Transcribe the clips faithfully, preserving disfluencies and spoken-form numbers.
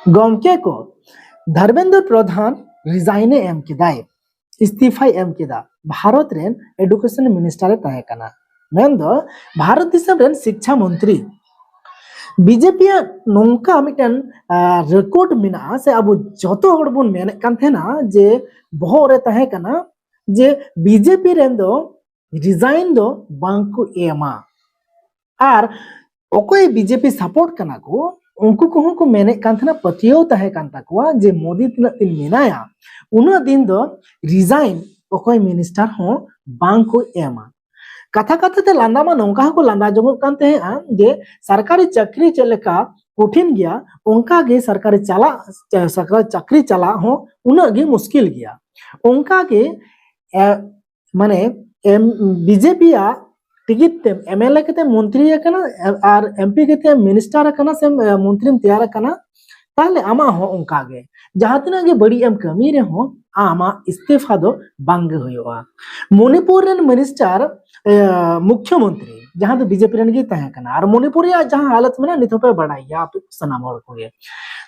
ᱜᱚᱢᱠᱮ ᱠᱚ, ᱫᱷᱚᱨᱢᱮᱱᱫᱨᱚ ᱯᱨᱚᱫᱷᱟᱱ ᱨᱤᱡᱟᱭᱤᱱ ᱮ ᱮᱢ ᱠᱮᱫᱟᱭ, ᱤᱥᱛᱤᱯᱷᱟᱭ ᱮᱢ ᱠᱮᱫᱟ᱾ ᱵᱷᱟᱨᱚᱛ ᱨᱮᱱ ᱮᱰᱩᱠᱮᱥᱚᱱ ᱢᱤᱱᱤᱥᱴᱟᱨ ᱮ ᱛᱟᱦᱮᱸ ᱠᱟᱱᱟ᱾ ᱢᱮᱱᱫᱚ ᱵᱷᱟᱨᱚᱛ ᱫᱤᱥᱚᱢ ᱨᱮᱱ ᱥᱤᱠᱪᱷᱟ ᱢᱚᱱᱛᱨᱤ᱾ ᱵᱤᱡᱮᱯᱤ ᱟᱜ ᱱᱚᱝᱠᱟ ᱢᱤᱫᱴᱮᱱ ᱨᱮᱠᱚᱨᱰ ᱢᱮᱱᱟᱜᱼᱟ, ᱥᱮ ᱟᱵᱚ ᱡᱚᱛᱚ ᱦᱚᱲ ᱵᱚᱱ ᱢᱮᱱᱮᱫ ᱠᱟᱱ ᱛᱟᱦᱮᱱᱟ ᱡᱮ ᱵᱚᱦᱚᱜ ᱨᱮ ᱛᱟᱦᱮᱸ ᱠᱟᱱᱟ ᱡᱮ ᱵᱤᱡᱮᱯᱤ ᱨᱮᱱ ᱫᱚ ᱨᱤᱡᱟᱭᱤᱱ ᱫᱚ ᱵᱟᱝ ᱠᱚ ᱮᱢᱟ᱾ ᱟᱨ ᱚᱠᱚᱭ ᱵᱤᱡᱮᱯᱤ ᱥᱟᱯᱳᱨᱴ ᱠᱟᱱᱟ ᱠᱚ, ᱩᱱᱠᱩ ᱠᱚᱦᱚᱸ ᱠᱚ ᱢᱮᱱᱮᱫ ᱠᱟᱱ ᱛᱟᱦᱮᱱᱟ, ᱯᱟᱹᱛᱭᱟᱹᱣ ᱛᱟᱦᱮᱸ ᱠᱟᱱ ᱛᱟᱠᱚᱣᱟ ᱡᱮ ᱢᱳᱫᱤ ᱛᱤᱱᱟᱹᱜ ᱫᱤᱱ ᱢᱮᱱᱟᱭᱟ, ᱩᱱᱟᱹᱜ ᱫᱤᱱ ᱫᱚ ᱨᱤᱡᱟᱭᱤᱱ ᱚᱠᱚᱭ ᱢᱤᱱᱤᱥᱴᱟᱨ ᱦᱚᱸ ᱵᱟᱝ ᱠᱚ ᱮᱢᱟ᱾ ᱠᱟᱛᱷᱟ ᱠᱟᱛᱷᱟ ᱛᱮ ᱞᱟᱸᱫᱟ ᱢᱟ ᱱᱚᱝᱠᱟ ᱦᱚᱸᱠᱚ ᱞᱟᱸᱫᱟ ᱡᱚᱝᱚᱜ ᱠᱟᱱ ᱛᱟᱦᱮᱸᱜᱼᱟ ᱡᱮ ᱥᱚᱨᱠᱟᱨᱤ ᱪᱟᱹᱠᱨᱤ ᱪᱮᱫ ᱞᱮᱠᱟ ᱠᱚᱴᱷᱤᱱ ᱜᱮᱭᱟ, ᱚᱱᱠᱟ ᱜᱮ ᱥᱚᱨᱠᱟᱨᱤ ᱪᱟᱞᱟᱜ, ᱥᱚᱨᱠᱟᱨᱤ ᱪᱟᱹᱠᱨᱤ ᱪᱟᱞᱟᱜ ᱦᱚᱸ ᱩᱱᱟᱹᱜ ᱜᱮ ᱢᱩᱥᱠᱤᱞ ᱜᱮᱭᱟ᱾ ᱚᱱᱠᱟ ᱜᱮ, ᱮ, ᱢᱟᱱᱮ ᱮᱢ, ᱵᱤᱡᱮᱯᱤ ᱟᱜ ᱴᱤᱠᱤᱴ ᱛᱮ ᱮᱢᱮᱞᱮ ᱠᱟᱛᱮ ᱢᱚᱱᱛᱨᱤ ᱟᱠᱟᱱᱟ ᱟᱨ ᱮᱢᱯᱤ ᱠᱟᱛᱮ ᱢᱤᱱᱤᱥᱴᱟᱨ ᱟᱠᱟᱱᱟ ᱥᱮ ᱢᱚᱱᱛᱨᱤᱢ ᱛᱮᱭᱟᱨ ᱟᱠᱟᱱᱟ, ᱛᱟᱦᱞᱮ ᱟᱢᱟᱜ ᱦᱚᱸ ᱚᱱᱠᱟ ᱜᱮ᱾ ᱡᱟᱦᱟᱸ ᱛᱤᱱᱟᱹᱜ ᱜᱮ ᱵᱟᱹᱲᱤᱡ ᱮᱢ ᱠᱟᱹᱢᱤ ᱨᱮᱦᱚᱸ ᱟᱢᱟᱜ ᱤᱥᱛᱤᱯᱷᱟ ᱫᱚ ᱵᱟᱝ ᱜᱮ ᱦᱩᱭᱩᱜᱼᱟ᱾ ᱢᱚᱱᱤᱯᱩᱨ ᱨᱮᱱ ᱢᱤᱱᱤᱥᱴᱟᱨ, ᱮ, ᱢᱩᱠᱷᱭᱚᱢᱚᱱᱛᱨᱤ, ᱡᱟᱦᱟᱸ ᱫᱚ ᱵᱤᱡᱮᱯᱤ ᱨᱮᱱ ᱜᱮ ᱛᱟᱦᱮᱸ ᱠᱟᱱᱟ, ᱟᱨ ᱢᱚᱱᱤᱯᱩᱨ ᱨᱮᱭᱟᱜ ᱡᱟᱦᱟᱸ ᱦᱟᱞᱚᱛ ᱢᱮᱱᱟᱜᱼᱟ, ᱱᱤᱛ ᱦᱚᱸ ᱯᱮ ᱵᱟᱲᱟᱭ ᱜᱮᱭᱟ ᱟᱯᱮ ᱥᱟᱱᱟᱢ ᱦᱚᱲ ᱠᱚᱜᱮ᱾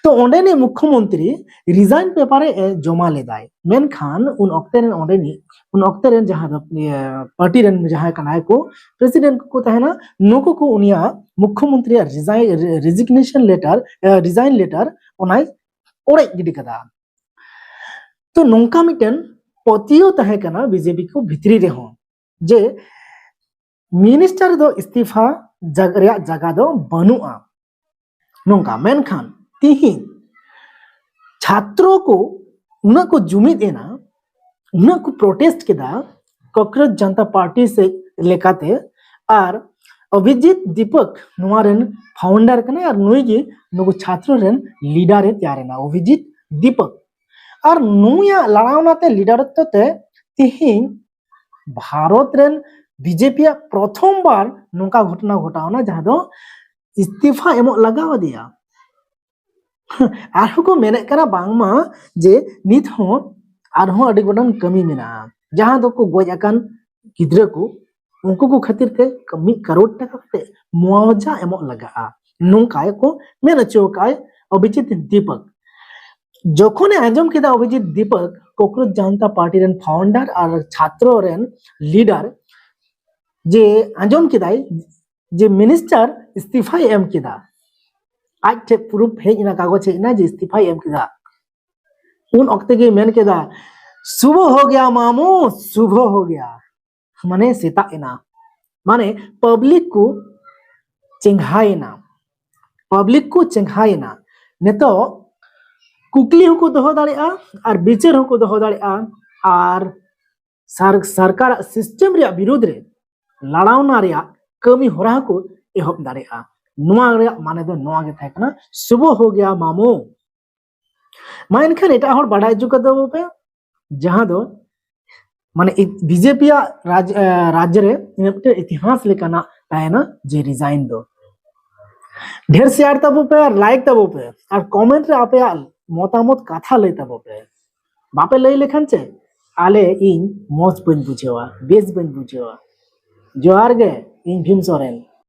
ᱛᱚ ᱚᱸᱰᱮᱱᱤᱡ ᱢᱩᱠᱷᱭᱚᱢᱚᱱᱛᱨᱤ ᱨᱤᱡᱟᱭᱤᱱ ᱯᱮᱯᱟᱨ ᱮ ᱡᱚᱢᱟ ᱞᱮᱫᱟᱭ, ᱢᱮᱱᱠᱷᱟᱱ ᱩᱱ ᱚᱠᱛᱮ ᱨᱮᱱ ᱚᱸᱰᱮᱱᱤᱡ, ᱩᱱ ᱚᱠᱛᱮ ᱨᱮᱱ ᱡᱟᱦᱟᱸ ᱫᱚ, ᱤᱭᱟᱹ, ᱯᱟᱨᱴᱤ ᱨᱮᱱ ᱡᱟᱦᱟᱸᱭ ᱠᱟᱱᱟᱭ ᱠᱚ, ᱯᱨᱮᱥᱤᱰᱮᱱᱴ ᱠᱚᱠᱚ ᱛᱟᱦᱮᱱᱟ, ᱱᱩᱠᱩ ᱠᱚ ᱩᱱᱤᱭᱟᱜ ᱢᱩᱠᱷᱭᱚᱢᱚᱱᱛᱨᱤᱭᱟᱜ ᱨᱤᱡᱟᱭᱤᱱ, ᱨᱮ-, ᱨᱮᱡᱤᱜᱱᱮᱥᱚᱱ ᱞᱮᱴᱟᱨ, ᱮ, ᱨᱤᱡᱟᱭᱤᱱ ᱞᱮᱴᱟᱨ ᱚᱱᱟᱭ ᱚᱲᱮᱡ ᱜᱤᱰᱤ ᱠᱟᱫᱟ᱾ ᱛᱚ ᱱᱚᱝᱠᱟ ᱢᱤᱫᱴᱮᱱ ᱯᱟᱹᱛᱭᱟᱹᱣ ᱛᱟᱦᱮᱸ ᱠᱟᱱᱟ ᱵᱤᱡᱮᱯᱤ ᱠᱚ ᱵᱷᱤᱛᱨᱤ ᱨᱮᱦᱚᱸ ᱡᱮ ᱢᱤᱱᱤᱥᱴᱟᱨ ᱫᱚ ᱤᱥᱛᱤᱯᱷᱟ ᱡᱟᱜ-, ᱨᱮᱭᱟᱜ ᱡᱟᱭᱜᱟ ᱫᱚ ᱵᱟᱹᱱᱩᱜᱼᱟ ᱱᱚᱝᱠᱟ᱾ ᱢᱮᱱᱠᱷᱟᱱ ᱛᱤᱦᱤᱧ ᱪᱷᱟᱛᱨᱚ ᱠᱚ ᱩᱱᱟᱹᱜ ᱠᱚ ᱡᱩᱢᱤᱫ ᱮᱱᱟ, ᱩᱱᱟᱹᱜ ᱠᱚ ᱯᱨᱚᱴᱮᱥᱴ ᱠᱮᱫᱟ ᱠᱚᱠᱨᱳᱡᱽ ᱡᱚᱱᱛᱟ ᱯᱟᱨᱴᱤ ᱥᱮᱫ ᱞᱮᱠᱟᱛᱮ, ᱟᱨ ᱚᱵᱷᱤᱡᱤᱛ ᱫᱤᱯᱚᱠ ᱱᱚᱣᱟ ᱨᱮᱱ ᱯᱷᱟᱣᱩᱱᱰᱟᱨ ᱠᱟᱱᱟᱭ ᱟᱨ ᱱᱩᱭ ᱜᱮ ᱱᱩᱠᱩ ᱪᱷᱟᱛᱨᱚ ᱨᱮᱱ ᱞᱤᱰᱟᱨ ᱮ ᱛᱮᱭᱟᱨ ᱮᱱᱟ, ᱚᱵᱷᱤᱡᱤᱛ ᱫᱤᱯᱚᱠ᱾ ᱟᱨ ᱱᱩᱭᱟᱜ ᱞᱟᱲᱟᱣᱱᱟ ᱛᱮ, ᱞᱤᱰᱟᱨᱚᱛᱛᱚ ᱛᱮ ᱛᱤᱦᱤᱧ ᱵᱷᱟᱨᱚᱛ ᱨᱮᱱ ᱵᱤᱡᱮᱯᱤ ᱟᱜ ᱯᱨᱚᱛᱷᱚᱢ ᱵᱟᱨ ᱱᱚᱝᱠᱟ ᱜᱷᱚᱴᱚᱱᱟ ᱜᱷᱚᱴᱟᱣᱱᱟ ᱡᱟᱦᱟᱸ ᱫᱚ ᱤᱥᱛᱤᱯᱷᱟ ᱮᱢᱚᱜ ᱞᱟᱜᱟᱣ ᱟᱫᱮᱭᱟ᱾ ᱟᱨᱦᱚᱸ ᱠᱚ ᱢᱮᱱᱮᱫ ᱠᱟᱱᱟ ᱵᱟᱝᱢᱟ ᱡᱮ ᱱᱤᱛ ᱦᱚᱸ ᱟᱨᱦᱚᱸ ᱟᱹᱰᱤ ᱜᱚᱴᱟᱝ ᱠᱟᱹᱢᱤ ᱢᱮᱱᱟᱜᱼᱟ, ᱡᱟᱦᱟᱸ ᱫᱚᱠᱚ ᱜᱚᱡ ᱟᱠᱟᱱ ᱜᱤᱫᱽᱨᱟᱹ ᱠᱚ, ᱩᱱᱠᱩ ᱠᱚ ᱠᱷᱟᱹᱛᱤᱨ ᱛᱮ ᱢᱤᱫ ᱠᱟᱨᱳᱲ ᱴᱟᱠᱟ ᱠᱟᱛᱮ ᱢᱩᱟᱣᱡᱟ ᱮᱢᱚᱜ ᱞᱟᱜᱟᱜᱼᱟ, ᱱᱚᱝᱠᱟ ᱜᱮᱠᱚ ᱢᱮᱱ ᱦᱚᱪᱚ ᱟᱠᱟᱫ᱾ ᱚᱵᱷᱤᱡᱤᱛ ᱫᱤᱯᱚᱠ᱾ ᱡᱚᱠᱷᱚᱱᱮ ᱟᱸᱡᱚᱢ ᱠᱮᱫᱟ ᱚᱵᱷᱤᱡᱤᱛ ᱫᱤᱯᱚᱠ, ᱠᱚᱠᱨᱳᱪ ᱡᱟᱱᱛᱟ ᱯᱟᱨᱴᱤ ᱨᱮᱱ ᱯᱷᱟᱣᱩᱱᱰᱟᱨ ᱟᱨ ᱪᱷᱟᱛᱨᱚ ᱨᱮᱱ ᱞᱤᱰᱟᱨ, ᱡᱮ ᱟᱸᱡᱚᱢ ᱠᱮᱫᱟᱭ ᱡᱮ ᱢᱤᱱᱤᱥᱴᱟᱨ ᱤᱥᱛᱤᱯᱷᱟᱭ ᱮᱢ ᱠᱮᱫᱟ, ᱟᱡ ᱴᱷᱮᱱ ᱯᱨᱩᱯ ᱦᱮᱡ ᱮᱱᱟ, ᱠᱟᱜᱚᱡᱽ ᱦᱮᱡ ᱮᱱᱟ ᱡᱮ ᱤᱥᱛᱤᱯᱷᱟᱭ ᱮᱢ ᱠᱮᱫᱟ, ᱩᱱ ᱚᱠᱛᱮ ᱜᱮ ᱢᱮᱱ ᱠᱮᱫᱟ, "ᱥᱩᱵᱷᱚ ᱦᱳ ᱜᱮᱭᱟ ᱢᱟᱢᱩ, ᱥᱩᱵᱷᱚ ᱦᱳ ᱜᱮᱭᱟ", ᱢᱟᱱᱮ ᱥᱮᱛᱟᱜ ᱮᱱᱟ, ᱢᱟᱱᱮ ᱯᱟᱵᱽᱞᱤᱠ ᱠᱚ ᱪᱮᱸᱜᱷᱟᱭᱮᱱᱟ, ᱯᱟᱵᱽᱞᱤᱠ ᱠᱚ ᱪᱮᱸᱜᱷᱟᱭᱮᱱᱟ᱾ ᱱᱤᱛᱚᱜ ᱠᱩᱠᱞᱤ ᱦᱚᱸᱠᱚ ᱫᱚᱦᱚ ᱫᱟᱲᱮᱭᱟᱜᱼᱟ ᱟᱨ ᱵᱤᱪᱟᱹᱨ ᱦᱚᱸᱠᱚ ᱫᱚᱦᱚ ᱫᱟᱲᱮᱭᱟᱜᱼᱟ ᱟᱨ ᱥᱟᱨ-, ᱥᱚᱨᱠᱟᱨᱟᱜ ᱥᱤᱥᱴᱮᱢ ᱨᱮᱭᱟᱜ ᱵᱤᱨᱩᱫᱽ ᱨᱮ ᱞᱟᱲᱟᱣᱱᱟ ᱨᱮᱭᱟᱜ ᱠᱟᱹᱢᱤ ᱦᱚᱨᱟ ᱦᱚᱸᱠᱚ ᱮᱦᱚᱵ ᱫᱟᱲᱮᱭᱟᱜᱼᱟ᱾ ᱱᱚᱣᱟ ᱨᱮᱭᱟᱜ ᱢᱟᱱᱮ ᱫᱚ ᱱᱚᱣᱟ ᱜᱮ ᱛᱟᱦᱮᱸ ᱠᱟᱱᱟ, "ᱥᱩᱵᱷᱚ ᱦᱳ ᱜᱮᱭᱟ ᱢᱟᱢᱩ"᱾ ᱢᱟ ᱮᱱᱠᱷᱟᱱ ᱮᱴᱟᱜ ᱦᱚᱲ ᱵᱟᱰᱟᱭ ᱦᱚᱪᱚ ᱠᱟᱛᱟ ᱵᱚ ᱯᱮ, ᱡᱟᱦᱟᱸ ᱫᱚ ᱢᱟᱱᱮ ᱵᱤᱡᱮᱯᱤ ᱭᱟᱜ ᱨᱟᱡᱽ, ᱮ, ᱨᱟᱡᱽ ᱨᱮ ᱤᱱᱟᱹ ᱢᱤᱫᱴᱮᱱ ᱤᱛᱤᱦᱟᱥ ᱞᱮᱠᱟᱱᱟᱜ ᱛᱟᱦᱮᱱᱟ ᱡᱮ ᱨᱤᱡᱟᱭᱤᱱ ᱫᱚ᱾ ᱰᱷᱮᱨ ᱥᱮᱭᱟᱨ ᱛᱟᱵᱚ ᱯᱮ ᱟᱨ ᱞᱟᱭᱤᱠ ᱛᱟᱵᱚ ᱯᱮ ᱟᱨ ᱠᱚᱢᱮᱱᱴ ᱨᱮ ᱟᱯᱮᱭᱟᱜ ᱢᱚᱛᱟᱢᱚᱛ ᱠᱟᱛᱷᱟ ᱞᱟᱹᱭ ᱛᱟᱵᱚ ᱯᱮ᱾ ᱵᱟᱯᱮ ᱞᱟᱹᱭ ᱞᱮᱠᱷᱟᱱ ᱪᱮᱫ, ᱟᱞᱮ ᱤᱧ ᱢᱚᱡᱽ ᱵᱟᱹᱧ ᱵᱩᱡᱷᱟᱹᱣᱟ, ᱵᱮᱥ ᱵᱟᱹᱧ ᱵᱩᱡᱷᱟᱹᱣᱟ᱾ ᱡᱚᱦᱟᱨ ᱜᱮ, ᱤᱧ ᱵᱷᱤᱢ ᱥᱚᱨᱮᱱ᱾